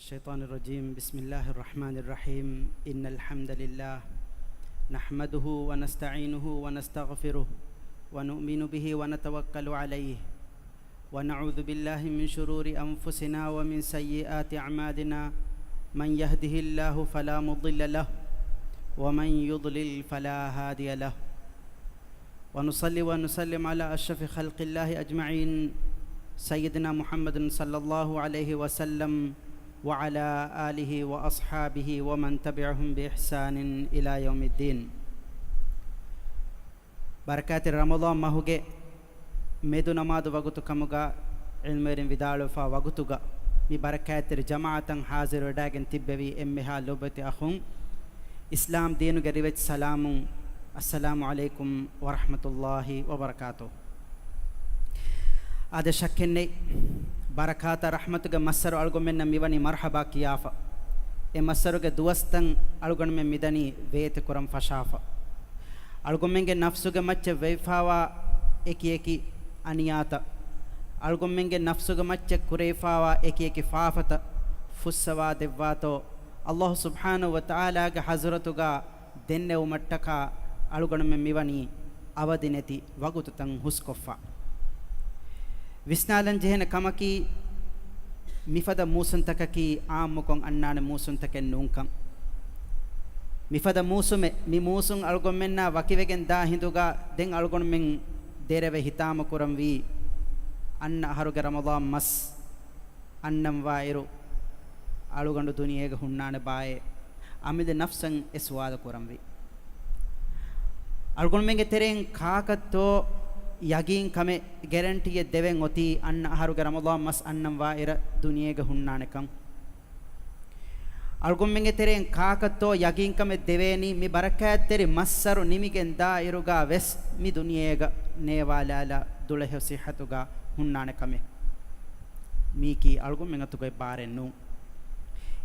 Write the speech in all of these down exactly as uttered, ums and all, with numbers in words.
الشيطان الرجيم. بسم الله الرحمن الرحيم. إن الحمد لله نحمده ونستعينه ونستغفره ونؤمن به ونتوكل عليه ونعوذ بالله من شرور أنفسنا ومن سيئات أعمالنا. من يهده الله فلا مضل له ومن يضلل فلا هادي له. ونصلي ونسلم على أشرف خلق الله أجمعين سيدنا محمد صلى الله عليه وسلم وعلى آله وأصحابه ومن تبعهم بإحسان إلى يوم الدين. ބަރަކާތްތެރި ރަމަޟާން މަހުގެ މެދު ނަމާދު ވަގުތު ކަމުގަ ޢިލްމުވެރިން ވިދާޅުވެފާ ވަގުތުގަ މި ބަރަކާތްތެރި ޖަމާޢަތަށް ޙާޟިރުވެޑާގެން ތިއްބެވި އެންމެހާ ލޯބިވެތި އަޚުން، އިސްލާމް ދީނުގެ ރިވެތި ސަލާމުން، އައްސަލާމު ޢަލައިކުމް ވަރަޙްމަތުﷲި ވަބަރަކާތުހު. އާދެ، ޝައްކެއްނެތް، ބަރަކާތާ ރަޙްމަތުގެ މައްސަރު އަޅުގަނޑުމެންނަށް މިވަނީ މަރްޙަބާ ކިޔާފަ. އެ މައްސަރުގެ ދުވަސްތައް އަޅުގަނޑުމެން މިދަނީ ވޭތެއް ކުރަން ފަށާފަ. އަޅުގަނޑުމެންގެ ނަފްސުގެ މައްޗަށް ވެވިފާވާ އެކިއެކި އަނިޔާތައް، އަޅުގަނޑުމެންގެ ނަފްސުގެ މައްޗަށް ކުރެވިފާވާ އެކިއެކި ފާފަތައް ފުއްސަވާ ދެއްވާތޯ، އަﷲ ސުބްޙާނަހޫ ވަތަޢާލާގެ ޙަޟްރަތުގަ ދެންނެވުމަށްޓަކާ އަޅުގަނޑުމެން މިވަނީ އަވަދިނެތި ވަގުތުތައް ހުސްކޮށްފަ. ވިސްނާލަން ޖެހޭނެ ކަމަކީ، މިފަދަ މޫސުންތަކަކީ ޢާއްމުކޮށް އަންނާނެ މޫސުންތަކެއް ނޫންކަން. މިފަދަ މޫސުމެއް، މި މޫސުން އަޅުގަނޑުމެންނާ ވަކިވެގެން ދާ ހިނދުގަ ދެން އަޅުގަނޑުމެން ދެރަވެ ހިތާމަކުރަންވީ، އަންނަ އަހަރުގެ ރަމަޟާން މަސް އަންނަންވާއިރު، އަޅުގަނޑު ދުނިޔޭގަ ހުންނާނެ ބާއޭ؟ އަމިއްލަ ނަފްސަށް އެ ސުވާލު ކުރަންވީ. އަޅުގަނޑުމެންގެ ތެރެއިން ކާކަށްތޯ ޔަގީން ކަމެއް، ގެރެންޓީއެއް ދެވެން އޮތީ އަންނަ އަހަރުގެ ރަމަޟާން މަސް އަންނަންވާއިރަށް ދުނިޔޭގަ ހުންނާނެކަން؟ އަޅުގަނޑުމެންގެ ތެރެއިން ކާކަށްތޯ ޔަގީންކަމެއް ދެވޭނީ، މި ބަރަކާތްތެރި މައްސަރު ނިމިގެން ދާއިރުގަ ވެސް މި ދުނިޔޭގަ ނޭވާލާލާ ދުޅަހެޔޮ ޞިއްޙަތުގަ ހުންނާނެ ކަމެއް؟ މީކީ އަޅުގަނޑުމެން އަތުގައި ބާރެއް ނޫން.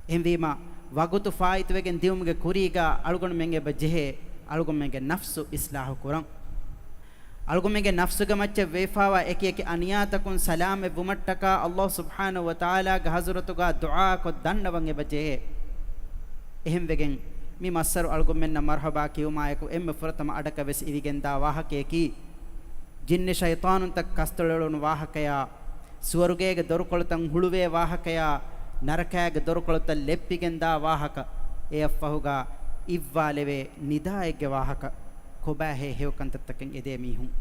އެހެންވީމަ، ވަގުތު ފާއިތުވެގެން ދިއުމުގެ ކުރީގަ އަޅުގަނޑުމެން އެބަ ޖެހޭ، އަޅުގަނޑުމެންގެ ނަފްސު އިޞްލާޙު ކުރަން. އަޅުގަނޑުމެންގެ ނަފްސުގެ މައްޗަށް ވެފާވާ އެކިއެކި އަނިޔާތަކުން ސަލާމަތްވުމަށްޓަކާ އަﷲ ސުބްޙާނަހޫ ވަތަޢާލާގެ ޙަޟްރަތުގަ ދުޢާކޮށް ދަންނަވަން އެބަ ޖެހޭ. އެހެންވެގެން، މި މައްސަރު އަޅުގަނޑުމެންނަށް މަރްޙަބާ ކިޔުމާއެކު އެންމެ ފުރަތަމަ އަޑަކަށް ވެސް އިވިގެންދާ ވާހަކަޔަކީ، ޖިންނި ޝައިޠާނުންތައް ކަސްތޮޅެޅުނު ވާހަކަޔާ، ސުވަރުގޭގެ ދޮރުކޮޅުތައް ހުޅުވޭ ވާހަކަޔާ، ނަރަކާގެ ދޮރުކޮޅުތައް ލެއްޕިގެންދާ ވާހަކަ، އެއަށްފަހުގަ އިއްވާލެވޭ ނިދާއެއްގެ ވާހަކަ، ކޮބާހޭ ހެޔޮ ކަންތައްތަކެއް އެދޭ މީހުން.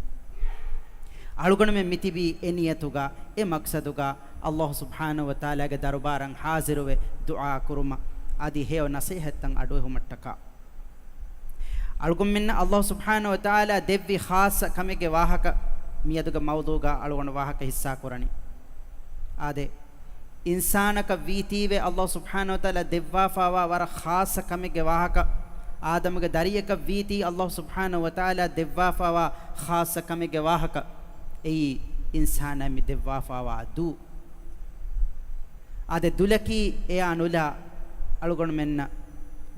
އަޅުގަނޑުމެން މިތިބީ އެ ނިޔަތުގަ، އެ މަޤްޞަދުގަ، އަﷲ ސުބްޙާނަހޫ ވަތަޢާލާގެ ދަރުބާރަށް ޙާޟިރުވެ ދުޢާ ކުރުމަށް، އަދި ހެޔޮ ނަޞޭޙަތްތައް އަޑުއެހުމަށްޓަކާ. އަޅުގަނޑުމެންނަށް އަﷲ ސުބްޙާނަހޫ ވަތަޢާލާ ދެއްވި ޚާއްޞަ ކަމެއްގެ ވާހަކަ މިއަދުގެ މައުޟޫޢުގަ އަޅުގަނޑު ވާހަކަ ޙިއްޞާ ކުރަނީ. އާދެ، އިންސާނަކަށް ވީތީވެ އަﷲ ސުބްޙާނަހޫ ވަތަޢާލާ ދެއްވާފާވާ ވަރަށް ޚާއްޞަ ކަމެއްގެ ވާހަކަ، އާދަމުގެ ދަރިޔަކަށް ވީތީ އަﷲ ސުބްޙާނަހޫ ވަތަޢާލާ ދެއްވާފާވާ ޚާއްޞަ ކަމެއްގެ ވާހަކަ، އެއީ އިންސާނާ މި ދެއްވާފާވާ ދޫ. އާދެ، ދުލަކީ އެޔާ ނުލާ އަޅުގަނޑުމެންނަށް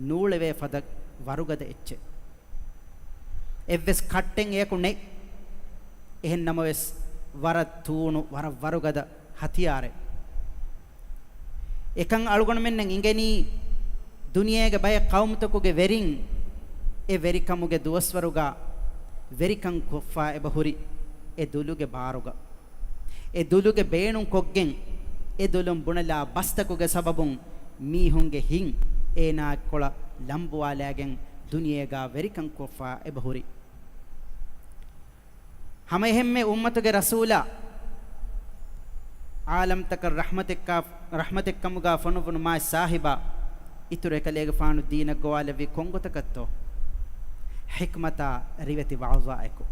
ނޫޅެވޭ ފަދަ ވަރުގަދަ އެއްޗެއް. އެއްވެސް ކައްޓެއް އެޔަކު ނެތް. އެހެން ނަމަވެސް، ވަރަށް ތޫނު، ވަރަށް ވަރުގަދަ ހަތިޔާރެއް. އެކަން އަޅުގަނޑުމެންނަށް އިނގެނީ، ދުނިޔޭގެ ބައެއް ޤައުމުތަކުގެ ވެރިން އެ ވެރިކަމުގެ ދުވަސްވަރުގަ ވެރިކަން ކޮށްފާ އެބަ ހުރި އެ ދުލުގެ ބާރުގަ. އެ ދުލުގެ ބޭނުން ކޮށްގެން، އެ ދުލުން ބުނެލާ ބަސްތަކުގެ ސަބަބުން މީހުންގެ ހިތް އޭނާއަށް ކޮޅަށް ލަނބުވާލާގެން ދުނިޔޭގަ ވެރިކަން ކޮށްފާ އެބަ ހުރި. ހަމައެހެންމެ އުއްމަތުގެ ރަސޫލާ، ޢާލަމްތަކަށް ރަޙްމަތެއްކާ، ރަޙްމަތެއްކަމުގަ ފޮނުއްވުނު މާތް ސާހިބާ، އިތުރު އެކަލޭގެފާނު ދީނަށް ގޮވާލެއްވީ ކޮންގޮތަކަށްތޯ؟ ޙިކްމަތާ ރިވެތި ވަޢުޒާއެކު.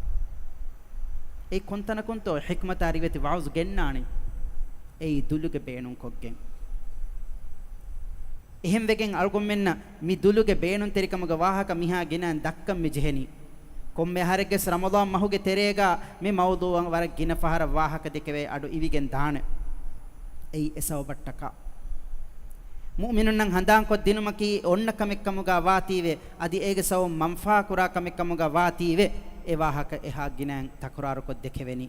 އެއީ ކޮންތަނަކުންތޯ ޙިކްމަތާ ރިވެތި ވަޢުޒު ގެންނާނީ؟ އެއީ ދުލުގެ ބޭނުން ކޮށްގެން. އެހެންވެގެން އަޅުގަނޑުމެންނަށް މި ދުލުގެ ބޭނުންތެރިކަމުގެ ވާހަކަ މިހާ ގިނައިން ދައްކަން މި ޖެހެނީ. ކޮންމެ އަހަރެއްގެސް ރަމަޟާން މަހުގެ ތެރޭގަ މި މައުޟޫޢަށް ވަރަށް ގިނަ ފަހަރަށް ވާހަކަ ދެކެވޭ އަޑު އިވިގެން ދާނެ. އެއީ އެ ސަބަބަށްޓަކާ. މުއުމިނުންނަށް ހަނދާންކޮށް ދިނުމަކީ އޮންނަ ކަމެއްކަމުގަ ވާތީވެ، އަދި އޭގެ ސަބަބުން މަންފާ ކުރާ ކަމެއްކަމުގަ ވާތީވެ، އެ ވާހަކަ އެހާ ގިނައިން ތަކުރާރުކޮށް ދެކެވެނީ.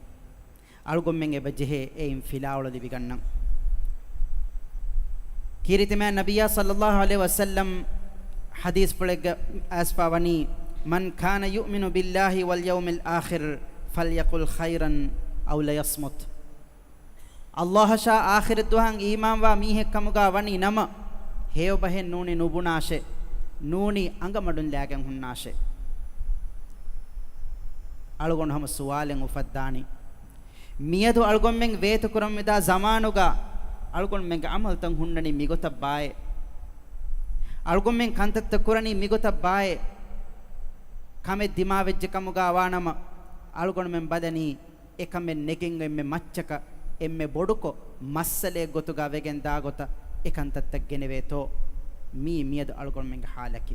އަޅުގަނޑުމެން އެބަ ޖެހޭ އެއިން ފިލާވަޅު ލިބިގަންނަން. ކީރިތި މާތް ނަބިއްޔާ ޞައްލައްލާހު ޢަލައިހި ވަސައްލަމް ޙަދީޘްފުޅެއްގަ އައިސްފާ ވަނީ، "من كان يؤمن بالله واليوم الآخر فليقل خيرا أو ليصمت." ﷲ އަށާ އާޚިރަތްދުވަހަށް އީމާންވާ މީހެއް ކަމުގަ ވަނީ ނަމަ، ހެޔޮބަހެއް ނޫނީ ނުބުނާށޭ، ނޫނީ އަނގަމަޑުން ލާގެން ހުންނާށޭ. އަޅުގަނޑު ހަމަ ސުވާލެއް އުފައްދާނީ. މިއަދު އަޅުގަނޑުމެން ވޭތުކުރަމުންދާ ޒަމާނުގަ އަޅުގަނޑުމެންގެ ޢަމަލުތައް ހުންނަނީ މިގޮތަށް ބާއޭ؟ އަޅުގަނޑުމެން ކަންތައްތައް ކުރަނީ މިގޮތަށް ބާއޭ؟ ކަމެއް ދިމާވެއްޖެ ކަމުގަ ވާނަމަ، އަޅުގަނޑުމެން ބަލަނީ، އެކަމެއް ނެގެން އެންމެ މައްޗަކަށް، އެންމެ ބޮޑުކޮށް، މައްސަލައެއް ގޮތުގަ ވެގެން ދާ ގޮތަށް އެ ކަންތައްތައް ގެނެވޭތޯ؟ މީ މިއަދު އަޅުގަނޑުމެންގެ ޙާލަކީ.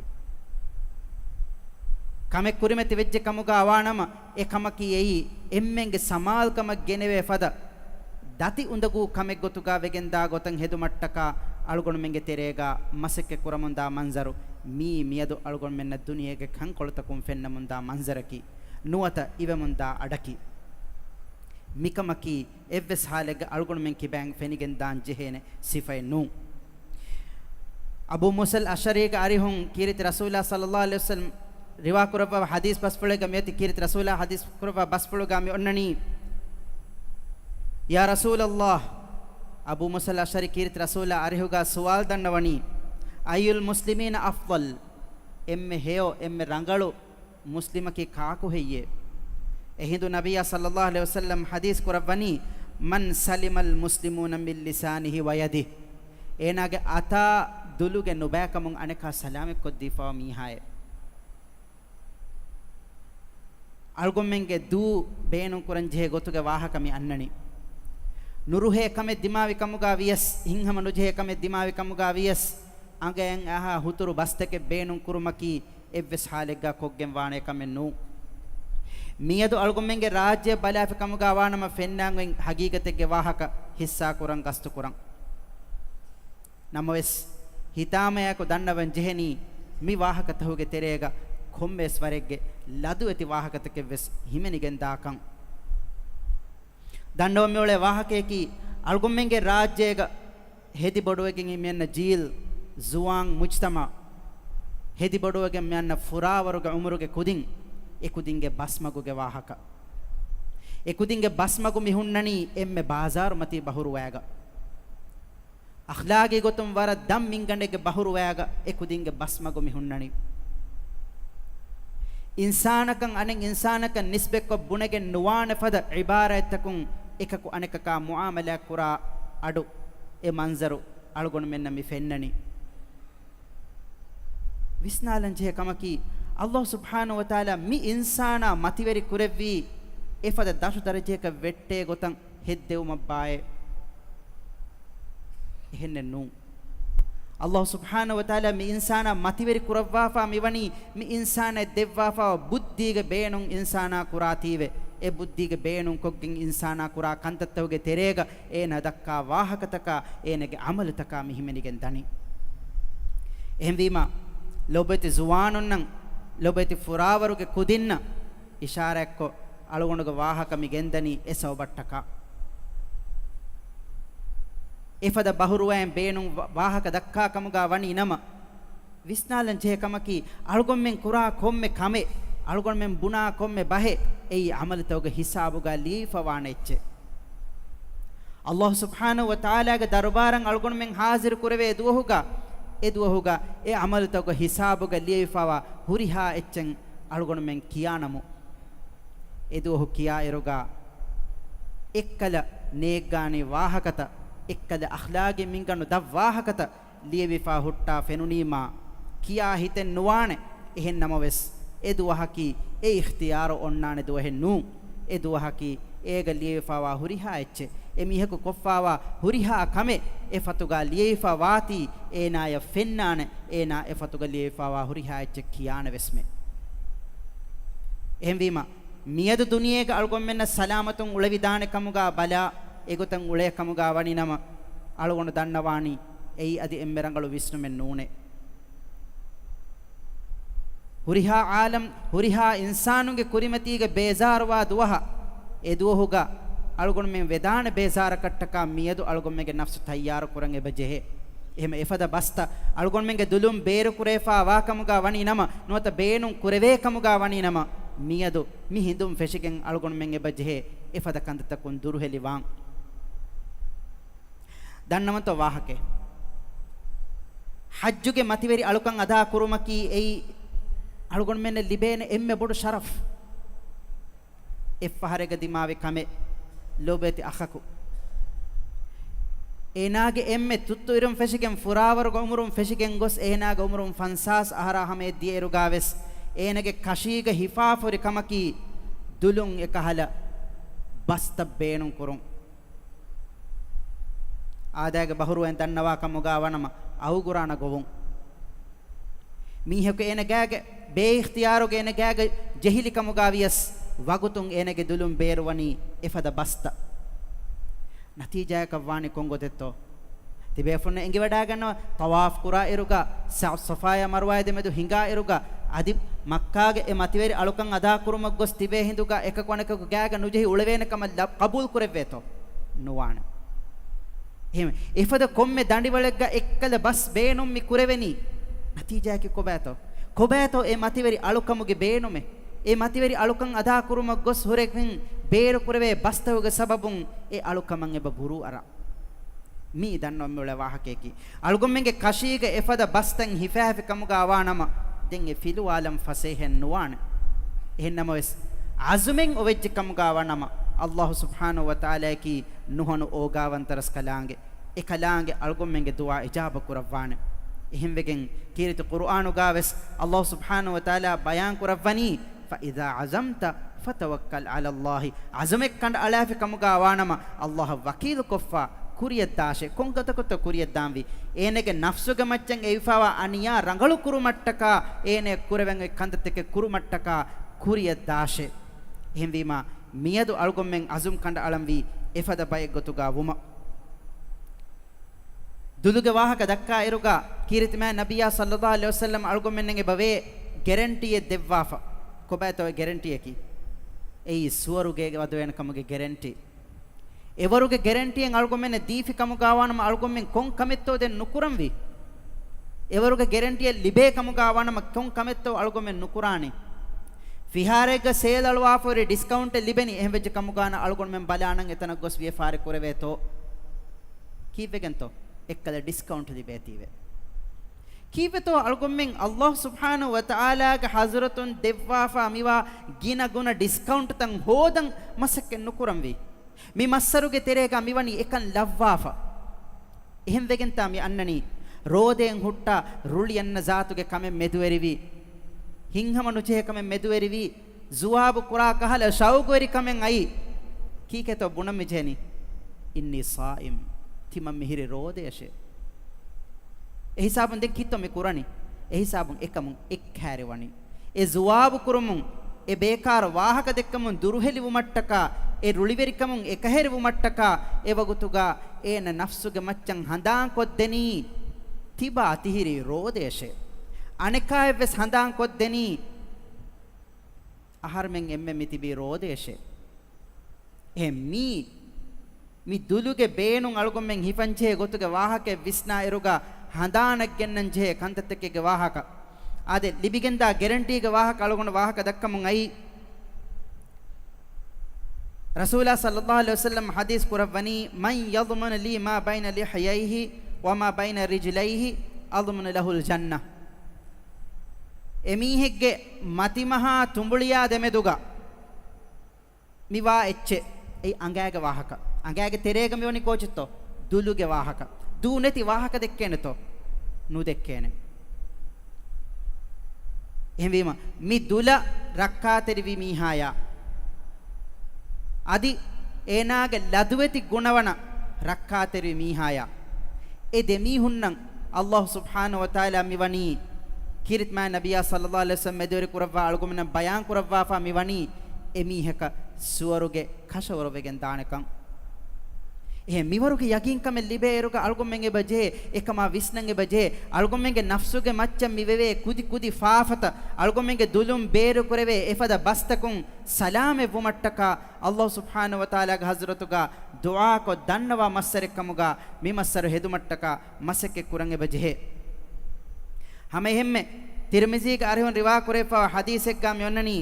ކަމެއް ކުރިމަތި ވެއްޖެ ކަމުގަ ވާނަމަ، އެ ކަމަކީ އެއީ އެންމެންގެ ސަމާލުކަމަށް ގެނެވޭ ފަދަ ދަތި އުނދަގޫ ކަމެއް ގޮތުގަ ވެގެން ދާ ގޮތަށް ހެދުމަށްޓަކާ އަޅުގަނޑުމެންގެ ތެރޭގަ މަސައްކަތް ކުރަމުންދާ މަންޒަރު، މީ މިއަދު އަޅުގަނޑުމެންނަށް ދުނިޔޭގެ ކަންކޮޅުތަކުން ފެންނަމުންދާ މަންޒަރަކީ. ނުވަތަ އިވެމުންދާ އަޑަކީ. މިކަމަކީ އެއްވެސް ޙާލެއްގަ އަޅުގަނޑުމެން ކިބައިން ފެނިގެން ދާން ޖެހޭނެ ސިފައެއް ނޫން. އަބޫ މޫސަލް އަޝްޢަރީގެ އަރިހުން ކީރިތި ރަސޫލާ ޞައްލައްލާހު ޢަލައިހި ވަސައްލަމް ރިވާ ކުރައްވާ ޙަދީޘް ބަސްފުޅެއްގަ މިއޮތީ، ކީރިތި ރަސޫލާ ޙަދީޘް ކުރައްވާ ބަސްފުޅުގަ މި އޮންނަނީ، "يا رسول الله." އަބޫ މޫސަލް އަޝްޢަރީ ކީރިތި ރަސޫލާ އަރިހުގަ ސުވާލު ދަންނަވަނީ، "أي المسلمين أفضل؟" އެންމެ ހެޔޮ، އެންމެ ރަނގަޅު މުސްލިމަކީ ކާކު ހެއްޔޭ؟ އެހިނދު ނަބިއްޔާ ޞައްލައްލާހު ޢަލައިހި ވަސައްލަމް ޙަދީޘް ކުރައްވަނީ، "من سلم المسلمون من لسانه ويده." އޭނާގެ އަތާ ދުލުގެ ނުބައިކަމުން އަނެކާ ސަލާމަތްކޮށްދީފަވާ މީހާއޭ. އަޅުގަނޑުމެންގެ ދޫ ބޭނުން ކުރަން ޖެހޭ ގޮތުގެ ވާހަކަ މި އަންނަނީ. ނުރުހޭ ކަމެއް ދިމާވި ކަމުގަ ވިޔަސް، ހިތްހަމަ ނުޖެހޭ ކަމެއް ދިމާވި ކަމުގަ ވިޔަސް، އަނގައަށް އަހާ ހުތުރު ބަސްތަކެއް ބޭނުން ކުރުމަކީ އެއްވެސް ޙާލެއްގަ ކޮށްގެން ވާނެ ކަމެއް ނޫން. މިއަދު އަޅުގަނޑުމެންގެ ރާއްޖެ ބަލާފި ކަމުގަ ވާނަމަ ފެންނާން އޮތް ޙަޤީޤަތެއްގެ ވާހަކަ ޙިއްޞާ ކުރަން ގަސްތު ކުރަން. ނަމަވެސް، ހިތާމަޔާއެކު ދަންނަވަން ޖެހެނީ، މި ވާހަކަތަހުގެ ތެރޭގަ ކޮންމެވެސް ވަރެއްގެ ލަދުވެތި ވާހަކަތަކެއްވެސް ހިމެނިގެން ދާކަން. ދަންނަވަން މިއުޅޭ ވާހަކަޔަކީ، އަޅުގަނޑުމެންގެ ރާއްޖޭގަ ހެދިބޮޑުވެގެން މިއަންނަ ޖީލް، ޒުވާން މުޖްތަމަޢު، ހެދިބޮޑުވެގެން މިއަންނަ ފުރާވަރުގެ ޢުމުރުގެ ކުދިން، އެ ކުދިންގެ ބަސްމަގުގެ ވާހަކަ. އެ ކުދިންގެ ބަސްމަގު މި ހުންނަނީ އެންމެ ބާޒާރުމަތީ ބަހުރުވައިގަ. އަޚްލާގީ ގޮތުން ވަރަށް ދަށް މިންގަނޑެއްގެ ބަހުރުވައިގަ އެ ކުދިންގެ ބަސްމަގު މި ހުންނަނީ. އިންސާނަކަށް އަނެއް އިންސާނަކަށް ނިސްބަތްކޮށް ބުނެގެން ނުވާނެ ފަދަ ޢިބާރާތްތަކުން އެކަކު އަނެކަކާ މުޢާމަލާތް ކުރާ އަޑު، އެ މަންޒަރު އަޅުގަނޑުމެންނަށް މި ފެންނަނީ. ވިސްނާލަން ޖެހޭ ކަމަކީ، ﷲ ސުބްޙާނަހޫ ވަތަޢާލާ މި އިންސާނާ މަތިވެރި ކުރެއްވީ އެފަދަ ދަށު ދަރަޖައަކަށް ވެއްޓޭ ގޮތަށް ހެއްދެވުމަށްބާއޭ؟ އެހެންނެއް ނޫން. ﷲ ސުބްޙާނަހޫ ވަތަޢާލާ މި އިންސާނާ މަތިވެރި ކުރައްވާފާ މިވަނީ، މި އިންސާނާ ދެއްވާފާ ބުއްދީގެ ބޭނުން އިންސާނާ ކުރާތީވެ، އެ ބުއްދީގެ ބޭނުން ކޮށްގެން އިންސާނާ ކުރާ ކަންތައްތަކުގެ ތެރޭގަ އޭނާ ދައްކާ ވާހަކަތަކާ، އޭނާގެ ޢަމަލުތަކާ މި ހިމެނިގެން ދަނީ. އެހެންވީމާ، ލޮބުވެތި ޒުވާނުންނަށް، ލޮބުވެތި ފުރާވަރުގެ ކުދިންނަށް އިޝާރާތްކޮށް، އަޅުގަނޑުގެ ވާހަކަ މި ގެންދަނީ އެ ސަބަބަށްޓަކާ. އެފަދަ ބަހުރުވައިން ބޭނުން ވާ-، ވާހަކަ ދައްކާ ކަމުގަ ވަނީ ނަމަ، ވިސްނާލަން ޖެހޭ ކަމަކީ، އަޅުގަނޑުމެން ކުރާ ކޮންމެ ކަމެއް، އަޅުގަނޑުމެން ބުނާ ކޮންމެ ބަހެއް، އެއީ ޢަމަލުތަކުގެ ހިސާބުގަ ލިޔެވިފަވާނެ އެއްޗެއް. ﷲ ސުބްޙާނަހޫ ވަތަޢާލާގެ ދަރުބާރަށް އަޅުގަނޑުމެން ޙާޟިރު ކުރެވޭ ދުވަހުގަ، އެ ދުވަހުގަ އެ ޢަމަލުތަކުގެ ހިސާބުގަ ލިޔެވިފަވާ ހުރިހާ އެއްޗެއް އަޅުގަނޑުމެން ކިޔާނަމު، އެ ދުވަހު ކިޔާއިރުގަ އެއްކަލަ ނޭއްގާނީ ވާހަކަތައް، އެއްކަލަ އަޚްލާގީ މިންގަނޑު ދަށް ވާހަކަތައް، ލިޔެވިފާ ހުއްޓާ ފެނުނީމާ، ކިޔާ ހިތެއް ނުވާނެ. އެހެން ނަމަވެސް، އެ ދުވަހަކީ އެ އިޚްތިޔާރު އޮންނާނެ ދުވަހެއް ނޫން. އެ ދުވަހަކީ އޭގަ ލިޔެވިފާވާ ހުރިހާ އެއްޗެއް، އެ މީހަކު ކޮށްފާވާ ހުރިހާ ކަމެއް އެ ފަތުގަ ލިޔެވިފާ ވާތީ، އޭނާޔަށް ފެންނާނެ، އޭނާ އެ ފަތުގަ ލިޔެވިފާވާ ހުރިހާ އެއްޗެއް ކިޔާނެ ވެސްމެ. އެހެންވީމަ، މިއަދު ދުނިޔޭގަ އަޅުގަނޑުމެންނަށް ސަލާމަތުން އުޅެވިދާނެ ކަމުގަ ބަލާ، އެގޮތަށް އުޅޭ ކަމުގަ ވަނި ނަމަ، އަޅުގަނޑު ދަންނަވާނީ އެއީ އަދި އެންމެ ރަނގަޅު ވިސްނުމެއް ނޫނޭ. ހުރިހާ ޢާލަމް، ހުރިހާ އިންސާނުންގެ ކުރިމަތީގަ ބޭޒާރުވާ ދުވަހަށް، އެ ދުވަހުގަ އަޅުގަނޑުމެން ވެދާނެ ބޭޒާރަކަށްޓަކާ މިއަދު އަޅުގަނޑުމެންގެ ނަފްސު ތައްޔާރު ކުރަން އެބަ ޖެހޭ. އެހެމަ އެފަދަ ބަސްތައް އަޅުގަނޑުމެންގެ ދުލުން ބޭރުކުރެވިފާ ވާކަމުގަ ވަނީ ނަމަ، ނުވަތަ ބޭނުން ކުރެވޭ ކަމުގަ ވަނީ ނަމަ، މިއަދު މި ހިނދުން ފެށިގެން އަޅުގަނޑުމެން އެބަ ޖެހޭ އެފަދަ ކަންތައްތަކުން ދުރުހެލިވާން. ދަންނަވަންތޯ ވާހަކައެއް؟ ޙައްޖުގެ މަތިވެރި އަޅުކަން އަދާ ކުރުމަކީ އެއީ އަޅުގަނޑުމެންނަށް ލިބޭނެ އެންމެ ބޮޑު ޝަރަފް. އެއްފަހަރެއްގަ ދިމާވި ކަމެއް ލޯބިވެތި އަޚަކު، އޭނާގެ އެންމެ ތުއްތުއިރުން ފެށިގެން ފުރާވަރުގެ އުމުރުން ފެށިގެން ގޮސް އޭނާގެ އުމުރުން ފަންސާސް އަހަރާ ހަމަޔަށް ދިޔައިރުގަ ވެސް އޭނާގެ ކަށީގަ ހިފާފަހުރި ކަމަކީ ދުލުން އެކަހަލަ ބަސްތައް ބޭނުން ކުރުން. އާދައިގެ ބަހުރުވައިން ދަންނަވާ ކަމުގަ ވާނަމަ އައުގުރާނަ ގޮވުން. މީހަކު އޭނަ ގާގެ ބޭއިޚްތިޔާރުގެ އޭނަ ގާގެ ޖެހިލި ކަމުގަ ވިޔަސް ވަގުތުން އޭނަގެ ދުލުން ބޭރުވަނީ އެފަދަ ބަސްތައް. ނަތީޖާއަކަށް ވާނީ ކޮން ގޮތެއްތޯ؟ ތިބޭފުންނަށް އެނގިވަޑައިގަންނަވާ، ޠަވާފް ކުރާ އިރުގަ، ޞަ-، ޞަފާޔާ މަރުވާއާ ދެމެދު ހިނގާ އިރުގަ، އަދި މައްކާގެ އެ މަތިވެރި އަޅުކަން އަދާ ކުރުމަށް ގޮސް ތިބޭ ހިނދުގަ އެކަކު އަނެކަކު ގާގަ ނުޖެހި އުޅެވޭނެ ކަމަށް ލަ-، ޤަބޫލު ކުރެއްވޭތޯ؟ ނުވާނެ. އެހެން އެފަދަ ކޮންމެ ދަނޑިވަޅެއްގަ އެއްކަލަ ބަސް ބޭނުން މި ކުރެވެނީ. ނަތީޖާއަކީ ކޮބާތޯ؟ ކޮބާތޯ އެ މަތިވެރި އަޅުކަމުގެ ބޭނުމެއް؟ އެ މަތިވެރި އަޅުކަން އަދާ ކުރުމަށް ގޮސް ހުރެގެން ބޭރު ކުރެވޭ ބަސްތަކުގެ ސަބަބުން އެ އަޅުކަމަށް އެބަ ބުރޫއަރާ. މީ ދަންނަވަން މިއުޅޭ ވާހަކަޔަކީ، އަޅުގަނޑުމެންގެ ކަށީގަ އެފަދަ ބަސްތައް ހިފާފި ކަމުގަ ވާނަމަ، ދެން އެ ފިލުވާލަން ފަސޭހައެއް ނުވާނެ. އެހެން ނަމަވެސް، އަޒުމެއް އޮވެއްޖެ ކަމުގަ ވާނަމަ، ﷲ ސުބްޙާނަހޫ ވަތަޢާލާއަކީ ނުހަނު އޯގާވަންތަ ރަސްކަލާނގެ، އެކަލާނގެ އަޅުގަނޑުމެންގެ ދުޢާ އިޖާބަ ކުރައްވާނެ. އެހެންވެގެން، ކީރިތި ޤުރުއާނުގަ ވެސް ﷲ ސުބްޙާނަހޫ ވަތަޢާލާ ބަޔާން ކުރައްވަނީ، فإذا عزمت فتوكل على الله. އަޒުމެއް ކަނޑައަޅާފި ކަމުގަ ވާނަމަ، ﷲ އަށް ވަކީލުކޮށްފަ ކުރިއަށް ދާށޭ. ކޮން ގޮތަކުތޯ ކުރިއަށް ދާންވީ؟ އޭނަގެ ނަފްސުގެ މައްޗަށް އެވިފައިވާ އަނިޔާ ރަނގަޅު ކުރުމަށްޓަކާ، އޭނަ ކުރެވެން އޮތް ކަންތައްތަކެއް ކުރުމަށްޓަކާ ކުރިއަށް ދާށޭ. އެހެންވީމާ، މިއަދު އަޅުގަނޑުމެން އަޒުމް ކަނޑައަޅަންވީ އެފަދަ ބައެއް ގޮތުގަ ވުމަށް. ދުލުގެ ވާހަކަ ދައްކާ އިރުގަ، ކީރިތި މާތް ނަބިއްޔާ ޞައްލައްލާހު ޢަލައިހި ވަސައްލަމް އަޅުގަނޑުމެންނަށް އެބަވޭ ގެރެންޓީއެއް ދެއްވާފަ. ކޮބާތޯ އެ ގެރެންޓީއަކީ؟ އެއީ ސުވަރުގޭގެ ވަދެވޭނެ ކަމުގެ ގެރެންޓީ. އެވަރުގެ ގެރެންޓީއެއް އަޅުގަނޑުމެންނަށް ދީފި ކަމުގަ ވާނަމަ، އަޅުގަނޑުމެން ކޮން ކަމެއްތޯ ދެން ނުކުރަންވީ؟ އެވަރުގެ ގެރެންޓީއެއް ލިބޭ ކަމުގަ ވާނަމަ، ކޮން ކަމެއްތޯ އަޅުގަނޑުމެން ނުކުރާނީ؟ ފިހާރައެއްގަ ސޭލް އަޅުވާފަ ހުރި ޑިސްކައުންޓެއް ލިބެނީ. އެހެން ވެއްޖެ ކަމުގަ ވާނަމަ، އަޅުގަނޑުމެން ބަލާނަން އެތަނަށް ގޮސް ވިޔަފާރި ކުރެވޭތޯ؟ ކީއްވެގެންތޯ؟ އެއްކަލަ ޑިސްކައުންޓް ލިބޭތީވެ. ކީއްވެތޯ އަޅުގަނޑުމެން ﷲ ސުބްޙާނަހޫ ވަތަޢާލާގެ ޙަޟްރަތުން ދެއްވާފަ މިވާ ގިނަ ގުނަ ޑިސްކައުންޓްތައް ހޯދަން މަސައްކަތް ނުކުރަންވީ؟ މި މައްސަރުގެ ތެރޭގަ މިވަނީ އެކަން ލައްވާފަ. އެހެންވެގެންތާ މި އަންނަނީ؟ ރޯދައިން ހުއްޓާ ރުޅި އަންނަ ޒާތުގެ ކަމެއް މެދުވެރިވީ، ހިތްހަމަ ނުޖެހޭ ކަމެއް މެދުވެރިވީ، ޒުވާބު ކުރާ ކަހަލަ ޝައުގުވެރިކަމެއް އައީ. ކީކޭތޯ ބުނަން މިޖެހެނީ؟ إني صائم. ތިމަން މިހިރީ ރޯދަޔަށޭ. އެހިސާބުން ދެން ކީއްތޯ މި ކުރަނީ؟ އެހިސާބުން އެކަމުން އެއްކައިރިވަނީ. އެ ޒުވާބު ކުރުމުން، އެ ބޭކާރު ވާހަކަ ދެއްކަމުން ދުރުހެލިވުމަށްޓަކާ، އެ ރުޅިވެރިކަމުން އެކަހެރިވުމަށްޓަކާ، އެވަގުތުގަ އޭނަ ނަފްސުގެ މައްޗަށް ހަނދާންކޮށްދެނީ ތިބާ ތިހިރީ ރޯދަޔަށޭ. އަނެކާއެއްވެސް ހަނދާންކޮށްދެނީ އަހަރުމެން އެންމެ މިތިބީ ރޯދަޔަށޭ. އެހެން މީ، މި ދުލުގެ ބޭނުން އަޅުގަނޑުމެން ހިފަންޖެހޭ ގޮތުގެ ވާހަކައެއް ވިސްނާ އިރުގަ ހަނދާނަށް ގެންނަންޖެހޭ ކަންތައްތަކެއްގެ ވާހަކަ. އާދެ، ލިބިގެންދާ ގެރެންޓީގެ ވާހަކަ އަޅުގަނޑު ވާހަކަ ދައްކަމުން އައީ. ރަސޫލާ ޞައްލައްލާހު ޢަލައިހި ވަސައްލަމް ޙަދީޘް ކުރައްވަނީ، من يضمن لي ما بين لحييه وما بين رجليه أضمن له الجنة. އެމީހެއްގެ މަތިމަހާ ތުނބުޅިޔާ ދެމެދުގަ މިވާ އެއްޗެއް، އެއީ އަނގައިގެ ވާހަކަ. އަނގައިގެ ތެރޭގަ މިވަނީ ކޯޗެއްތޯ؟ ދުލުގެ ވާހަކަ. ދޫ ނެތި ވާހަކަ ދެއްކޭނެތޯ؟ ނުދެއްކޭނެ. އެހެންވީމަ، މި ދުލަށް ރައްކާތެރިވި މީހާޔާ، އަދި އޭނާގެ ލަދުވެތި ގުނަވަނަށް ރައްކާތެރިވި މީހާޔާ، އެ ދެމީހުންނަށް ﷲ ސުބްޙާނަހޫ ވަތަޢާލާ މިވަނީ، ކީރިތި މާތް ނަބިއްޔާ ޞައްލައްލާހު ޢަލައިހި ވަސައްލަމް މެދުވެރި ކުރައްވާ އަޅުގަނޑުމެންނަށް ބަޔާން ކުރައްވާފަ މިވަނީ، އެމީހަކަށް ސުވަރުގެ ކަށަވަރުވެގެން ދާނެކަން. އެހެން މިވަރުގެ ޔަގީންކަމެއް ލިބޭއިރުގަ އަޅުގަނޑުމެން އެބަ ޖެހޭ، އެކަމާ ވިސްނަން އެބަ ޖެހޭ، އަޅުގަނޑުމެންގެ ނަފްސުގެ މައްޗަށް މި ވެވޭ ކުދި ކުދި ފާފަތައް، އަޅުގަނޑުމެންގެ ދުލުން ބޭރު ކުރެވޭ އެފަދަ ބަސްތަކުން ސަލާމަތްވުމަށްޓަކާ، ﷲ ސުބްޙާނަހޫ ވަތަޢާލާގެ ޙަޟްރަތުގަ ދުޢާކޮށް ދަންނަވާ މައްސަރެއްކަމުގަ މި މައްސަރު ހެދުމަށްޓަކާ މަސައްކަތް ކުރަން އެބަ ޖެހޭ. ހަމައެހެންމެ، ތިރްމިޒީގެ އަރިހުން ރިވާކުރެވިފައިވާ ޙަދީޘެއްގަ މި އޮންނަނީ،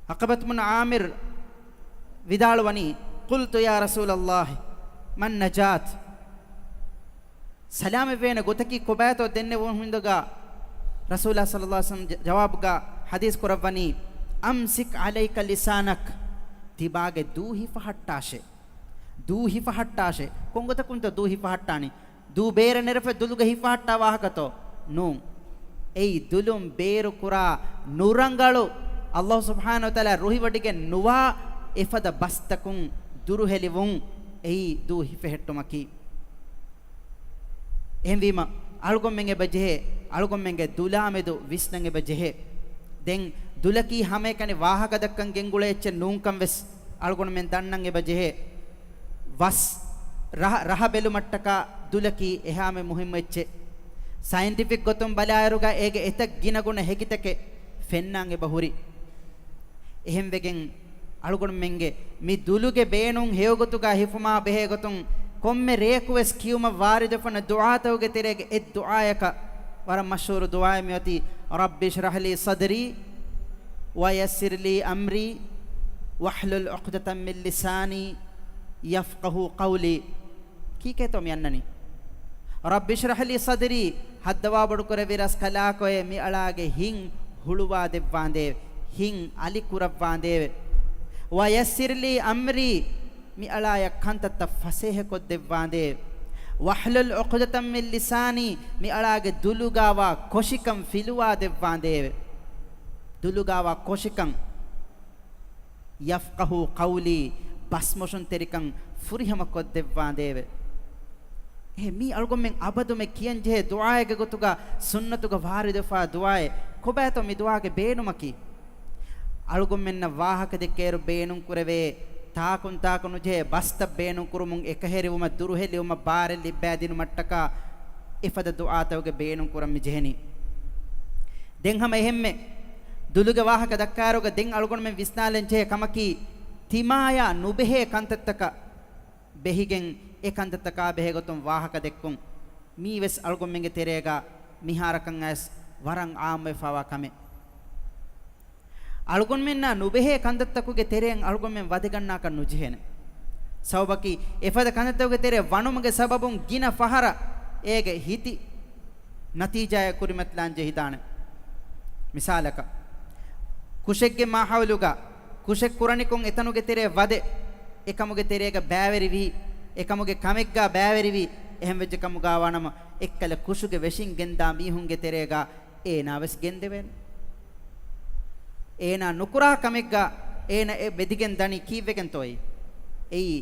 ޢުޤުބަތު ބުނު ޢާމިރު ވިދާޅުވަނީ، قلت يا رسول الله، ما النجاة؟ ސަލާމަތްވޭނެ ގޮތަކީ ކޮބާތޯ ދެންނެވުނު ހިނދުގަ، ރަސޫލާ ޞައްލައްލާހު ޢަލައިހި ވަސައްލަމް ޖަ-، ޖަވާބުގަ ޙަދީޘް ކުރައްވަނީ، أمسك عليك لسانك، ތިބާގެ ދޫ ހިފަހައްޓާށޭ. ދޫ ހިފަހައްޓާށޭ. ކޮންގޮތަކުންތޯ ދޫ ހިފަހައްޓާނީ؟ ދޫ ބޭރަށް ނެރެފަ ދުލުގަ ހިފަހައްޓާ ވާހަކަތޯ؟ ނޫން. އެއީ ދުލުން ބޭރުކުރާ ނުރަނގަޅު، ﷲ ސުބްޙާނަހޫ ވަތަޢާލާ ރުހިވޮޑިގެން ނުވާ އެފަދަ ބަސްތަކުން ދުރުހެލިވުން، އެއީ ދޫ ހިފެހެއްޓުމަކީ. އެހެންވީމަ، އަޅުގަނޑުމެން އެބަ ޖެހޭ، އަޅުގަނޑުމެންގެ ދުލާމެދު ވިސްނަން އެބަ ޖެހޭ. ދެން ދުލަކީ ހަމައެކަނި ވާހަކަ ދައްކަން ގެންގުޅޭ އެއްޗެއް ނޫންކަން ވެސް އަޅުގަނޑުމެން ދަންނަން އެބަ ޖެހޭ. ވަސް ރަހަ، ރަހަ ބެލުމަށްޓަކާ ދުލަކީ އެހާމެ މުހިއްމު އެއްޗެއް. ސައިންޓިފިކް ގޮތުން ބަލާއިރުގަ އޭގެ އެތައް ގިނަގުނަ ހެކިތަކެއް ފެންނާން އެބަ ހުރި. އެހެންވެގެން އަޅުގަނޑުމެންގެ މި ދުލުގެ ބޭނުން ހެޔޮގޮތުގަ ހިފުމާ ބެހޭ ގޮތުން ކޮންމެ ރެޔަކުވެސް ކިޔުމަށް ވާރިދުވެފަން ދުޢާތަކުގެ ތެރޭގެ އެއް ދުޢާޔަކަށް ވަރަށް މަޝްހޫރު ދުޢާއެއް މިއޮތީ، رب اشرح لي صدري ويسر لي أمري واحلل عقدة من لساني يفقهوا قولي. ކީކޭތޯ މި އަންނަނީ؟ رب اشرح لي صدري، ހައްދަވާ ބޮޑުކުރެއްވި ރަސްކަލާކޮއެ، މި އަޅާގެ ހިތް ހުޅުވާ ދެއްވާނދޭވެ، ހިތް އަލި ކުރައްވާނދޭވެ. ويسر لي أمري، މި އަޅާޔަށް ކަންތައްތައް ފަސޭހަކޮށްދެއްވާނދޭވެ. واحلل عقدة من لساني، މި އަޅާގެ ދުލުގާވާ ކޮށިކަން ފިލުވާ ދެއްވާނދޭވެ. ދުލުގާވާ ކޮށިކަން، يفقهوا قولي، ބަސްމޮށުންތެރިކަން ފުރިހަމަ ކޮށްދެއްވާނދޭވެ. އެހެ، މީ އަޅުގަނޑުމެން އަބަދުމެ ކިޔަންޖެހޭ ދުޢާއެއްގެ ގޮތުގަ ސުންނަތުގަ ވާރިދުވެފާ ދުޢާއެއް. ކޮބާތޯ މި ދުޢާގެ ބޭނުމަކީ؟ އަޅުގަނޑުމެންނަށް ވާހަކަ ދެއްކޭއިރު ބޭނުން ކުރެވޭ، ތާކުން ތާކު ނުޖެހޭ ބަސްތައް ބޭނުން ކުރުމުން، އެކަހެރިވުމަށް ދުރުހެލިވުމަށް ބާރެއް ލިއްބައިދިނުމަށްޓަކާ އެފަދަ ދުޢާތަކުގެ ބޭނުން ކުރަން މި ޖެހެނީ. ދެން ހަމަ އެހެންމެ ދުލުގެ ވާހަކަ ދައްކާއިރުގަ ދެން އަޅުގަނޑުމެން ވިސްނާލަން ޖެހޭ ކަމަކީ، ތިމާޔާ ނުބެހޭ ކަންތައްތަކަށް ބެހިގެން އެ ކަންތައްތަކާ ބެހޭގޮތުން ވާހަކަ ދެއްކުން. މީވެސް އަޅުގަނޑުމެންގެ ތެރޭގަ މިހާރަކަށް އައިސް ވަރަށް އާއްމުވެފާވާ ކަމެއް. އަޅުގަނޑުމެންނާ ނުބެހޭ ކަންތައްތަކުގެ ތެރެއިން އަޅުގަނޑުމެން ވަދެގަންނާކަށް ނުޖެހޭނެ. ސަބަބަކީ، އެފަދަ ކަންތައްތަކުގެ ތެރެއަށް ވަނުމުގެ ސަބަބުން ގިނަ ފަހަރަށް އޭގެ ހިތި ނަތީޖާއެއް ކުރިމަތިލާން ޖެހިދާނެ. މިސާލަކަށް، ކުށެއްގެ މާހައުލުގަ ކުށެއް ކުރަނިކޮށް އެތަނުގެ ތެރޭ ވަދެ، އެކަމުގެ ތެރޭގަ ބައިވެރިވީ، އެކަމުގެ ކަމެއްގަ ބައިވެރިވީ، އެހެން ވެއްޖެ ކަމުގަ ވާނަމަ، އެއްކަލަ ކުށުގެ ވެށިން ގެންދާ މީހުންގެ ތެރޭގަ އޭނާ ވެސް ގެންދެވޭނެ. އޭނާ ނުކުރާ ކަމެއްގަ އޭނަ އެ ވެދިގެން ދަނީ ކީއްވެގެންތޯއޭ؟ އެއީ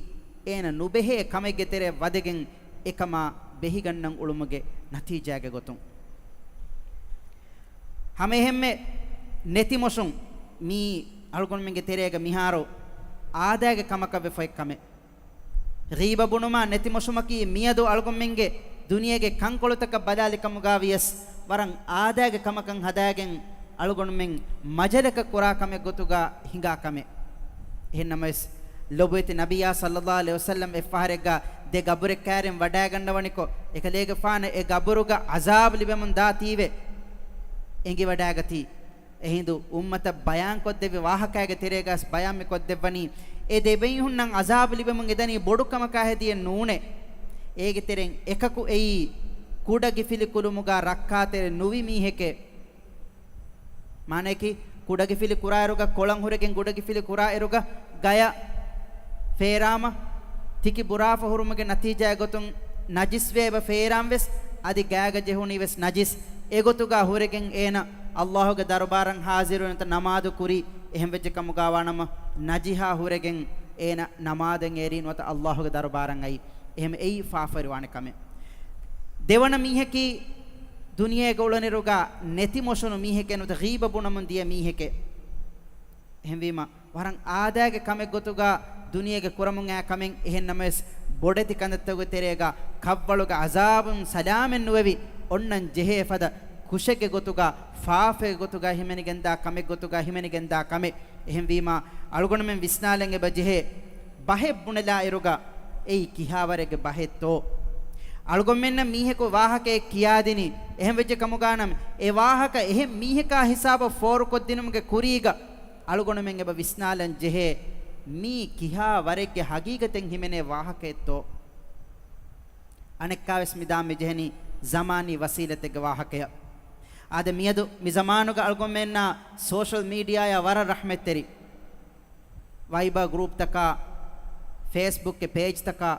އޭނަ ނުބެހޭ ކަމެއްގެ ތެރެއަށް ވަދެގެން އެކަމާ ބެހިގަންނަން އުޅުމުގެ ނަތީޖާގެ ގޮތުން. ހަމައެހެންމެ ނެތިމޮށުން މީ އަޅުގަނޑުމެންގެ ތެރޭގަ މިހާރު އާދައިގެ ކަމަކަށް ވެފައި ކަމެއް. ޣީބަ ބުނުމާ ނެތިމޮށުމަކީ މިއަދު އަޅުގަނޑުމެންގެ ދުނިޔޭގެ ކަންކޮޅުތަކަށް ބަލާލި ކަމުގަ ވިޔަސް، ވަރަށް އާދައިގެ ކަމަކަށް ހަދާގެން އަޅުގަނޑުމެން މަޖަލަކަށް ކުރާ ކަމެއް ގޮތުގަ ހިނގާ ކަމެއް. އެހެން ނަމަވެސް، ލޮބުވެތި ނަބިއްޔާ ޞައްލައްލާހު ޢަލައިހި ވަސައްލަމް އެއްފަހަރެއްގަ ދެ ގަބުރެއް ކައިރިން ވަޑައިގަންނަވަނިކޮށް، އެކަލޭގެފާނަށް އެ ގަބުރުގަ ޢަޒާބު ލިބެމުން ދާތީވެ އެނގިވަޑައިގަތީ. އެހިނދު އުއްމަތަށް ބަޔާންކޮށްދެއްވި ވާހަކައިގެ ތެރޭގަސް ބަޔާން މި ކޮށްދެއްވަނީ، އެ ދެބޭހުންނަށް ޢަޒާބު ލިބެމުން އެދަނީ ބޮޑު ކަމަކާ ހެދިޔެއް ނޫނޭ. އޭގެ ތެރެއިން އެކަކު އެއީ، ކުޑަގިފިލި ކުރުމުގަ ރައްކާތެރި ނުވި މީހެކޭ. މާނަޔަކީ، ކުޑަގިފިލި ކުރާއިރުގަ ކޮޅަން ހުރެގެން ގުޑަގިފިލި ކުރާއިރުގަ ގަޔަށް ފޭރާމަ، ތިކި ބުރާފަ ހުރުމުގެ ނަތީޖާއެއް ގޮތުން ނަޖިސްވެ އެބަ ފޭރާން ވެސް، އަދި ގާގަ ޖެހުނީ ވެސް ނަޖިސް. އެގޮތުގަ ހުރެގެން އޭނަ ﷲ ގެ ދަރުބާރަށް ހާޒިރުވެ ނުވަތަ ނަމާދު ކުރީ، އެހެން ވެއްޖެ ކަމުގަ ވާނަމަ، ނަޖިހާ ހުރެގެން އޭނަ ނަމާދަށް އޭރީ ނުވަތަ ﷲ ގެ ދަރުބާރަށް އައީ. އެހެން އެއީ ފާފަވެރިވާނެ ކަމެއް. ދެވަނަ މީހަކީ ދުނިޔޭގަ އުޅުނިރުގަ ނެތި މޮށުނު މީހެކޭ ނުވަތަ ޣީބަ ބުނަމުން ދިޔަ މީހެކޭ. އެހެންވީމަ، ވަރަށް އާދައިގެ ކަމެއް ގޮތުގަ ދުނިޔޭގެ ކުރަމުން އައި ކަމެއް. އެހެން ނަމަވެސް، ބޮޑެތި ކަންތައްތަކުގެ ތެރޭގަ ކަށްވަޅުގެ އަޒާބުން ސަލާމަތް ނުވެވި، އޮންނަން ޖެހޭ ފަދަ ކުށެއްގެ ގޮތުގަ، ފާފައެއް ގޮތުގަ ހިމެނިގެންދާ ކަމެއް ގޮތުގަ ހިމެނިގެންދާ ކަމެއް. އެހެންވީމާ، އަޅުގަނޑުމެން ވިސްނާލަން އެބަ ޖެހޭ، ބަހެއް ބުނެލާއިރުގަ އެއީ ކިހާވަރެއްގެ ބަހެއްތޯ؟ އަޅުގަނޑުމެންނަށް މީހަކު ވާހަކައެއް ކިޔާދިނީ، އެހެން ވެއްޖެ ކަމުގާ ނަމަ، އެ ވާހަކަ އެހެން މީހަކާ ހިސާބަށް ފޯރުކޮށްދިނުމުގެ ކުރީގަ، އަޅުގަނޑުމެން އެބަ ވިސްނާލަން ޖެހޭ، މީ ކިހާ ވަރެއްގެ ހަގީގަތެއް ހިމެނޭ ވާހަކައެއްތޯ؟ އަނެއްކާވެސް މިދާ މި ޖެހެނީ ޒަމާނީ ވަސީލަތެއްގެ ވާހަކަޔަށް. އާދެ، މިއަދު މި ޒަމާނުގަ އަޅުގަނޑުމެންނާ ސޯޝަލް މީޑިއާޔާ ވަރަށް ރަޙްމަތްތެރި. ވައިބާ ގްރޫޕްތަކާ، ފޭސްބުކްގެ ޕޭޖްތަކާ،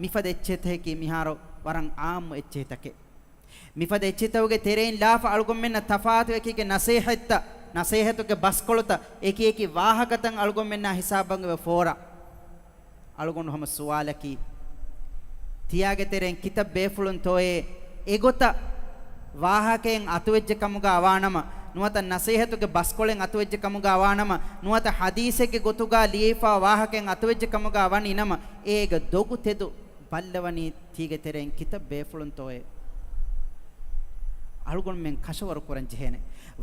މިފަދަ އެއްޗެތަކަކީ މިހާރު ވަރަށް އާއްމު އެއްޗެތަކެއް. މިފަދަ އެއްޗިތަކުގެ ތެރެއިން ލާފަ އަޅުގަނޑުމެންނަށް ތަފާތު އެކި އެކި ނަސޭހަތްތައް، ނަސޭހަތުގެ ބަސްކޮޅުތައް، އެކި އެކި ވާހަކަތައް އަޅުގަނޑުމެންނާ ހިސާބަށް އެބަ ފޯރާ. އަޅުގަނޑު ހަމަ ސުވާލަކީ، ތިޔާގެ ތެރެއިން ކިތައް ބޭފުޅުންތޯއޭ އެގޮތަށް ވާހަކައެއް އަތުވެއްޖެ ކަމުގަ ވާނަމަ، ނުވަތަ ނަސޭހަތުގެ ބަސްކޮޅެއް އަތުވެއްޖެ ކަމުގަ ވާނަމަ، ނުވަތަ ޙަދީޘެއްގެ ގޮތުގަ ލިޔެފާ ވާހަކައެއް އަތުވެއްޖެ ކަމުގަ ވަނީ ނަމަ، އޭގެ ދޮގު ތެދު ބައްލަވަނީ ތީގެ ތެރެއިން ކިތައް ބޭފުޅުންތޯއޭ؟ އަޅުގަނޑުމެން ކަށަވަރު ކުރަން ޖެހޭނެ.